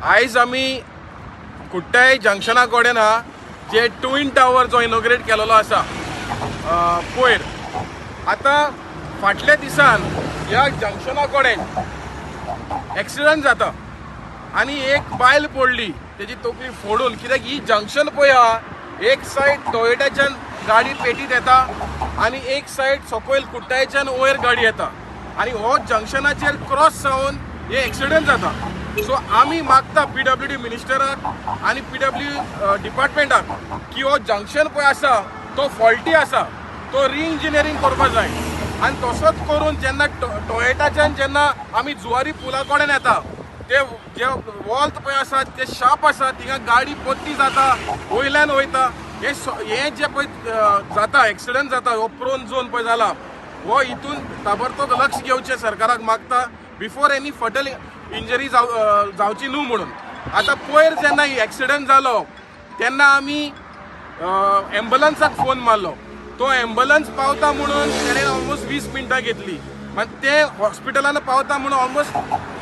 आयज आमी कुट्टाय जंक्शना कडेन हा, जे ट्विन टावर जो इनॉग्रेट केलेलो आसा पयर. आतां फाटल्या दिसान ह्या जंक्शना कडेन एक्सिडंट जाता आनी एक बायल पडली, तेजी तकली फोडून. कित्याक ही जंक्शन पळय आहा, एक सायड टोयोटाच्यान गाडी पेटीत येता आनी एक सायड सकयल कुट्टायच्यान वयर गाडी येता आनी हो जंक्शनाचेर क्रॉस जावन हे एक्सिडंट जाता. सो आमी मागता पीडब्ल्यूडी मिनिस्टराक आनी पीडब्ल्यू डिपार्टमेंटाक की हो जंक्शन पळय आसा तो फॉल्टी आसा, तो रिइंजिनियरींग करपा जाय. आनी तसोच करून जेन्ना टोयोटाच्यान जेन्ना आमी जुवारी पुला कडेन येता, ते जे वॉल्त पळय आसा ते शार्प आसा, थिंगा गाडी परती जाता, वयल्यान वयता. हे जे पळय जाता, एक्सिडंट जाता, हो प्रोन झोन पळय जाला, हो हितून ताबडतोब लक्ष घेवचें सरकाराक मागता, बिफोर एनी फटल इंजरी जावची न्हू म्हणून. आतां पयर जेन्ना एक्सिडंट जालो तेन्ना आमी एम्बुलन्साक फोन मारलो. तो एम्बुलन्स पावता म्हणून तेणें ऑलमोस्ट 20 मिनटां घेतली. मागीर ते हॉस्पिटलान पावता म्हणून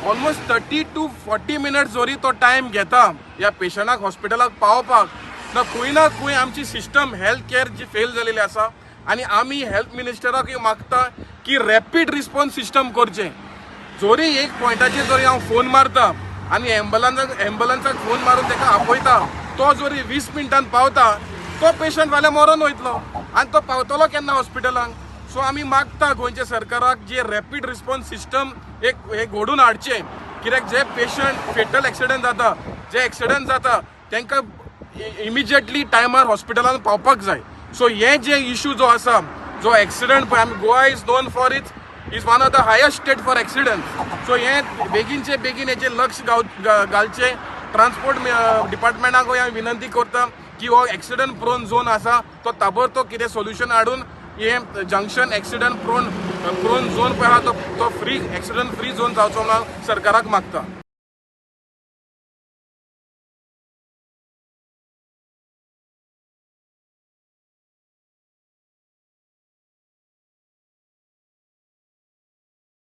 almost 30 to 40 minutes जरी तो टायम घेता ह्या पेशंटाक हॉस्पिटलाक पावपाक. ना खंय ना खंय आमची सिस्टम हेल्थ केअर जी फेल जालेली आसा. आनी आमी हेल्थ मिनिस्टराक मागता की रॅपीड रिस्पॉन्स सिस्टम करचें. जरी एक पॉयंटाचेर जरी हांव फोन मारता आनी एम्बुलन्साक फोन मारून ताका आपयता, तो जरी 20 मिनटान पावता, तो पेशंट फाल्यां मरोन वयतलो आनी तो पावतलो केन्ना हॉस्पिटलान? सो आमी मागता गोंयच्या सरकाराक जे रॅपीड रिस्पॉन्स सिस्टम एक हे घडोवन हाडचें, कित्याक जे पेशंट फेटल एक्सिडंट जाता, जे एक्सिडंट जाता, तांकां इमिजिएटली टायमार हॉस्पिटलान पावपाक जाय. सो हे जे इशू जो आसा, जो एक्सिडंट पळय आमी, Goa is known for its is one of the highest state for accident. So हे बेगीनचे बेगीन हेचेर लक्ष घालचें. ट्रान्सपोर्ट डिपार्टमेंटाकूय हांव विनंती करता की हो एक्सिडंट प्रोन झोन आसा, तो ताबडतोब कितें सोल्युशन हाडून हे junction accident prone zone पळय आहा तो तो फ्री एक्सिडंट फ्री झोन जावचो म्हणून हांव सरकाराक मागता.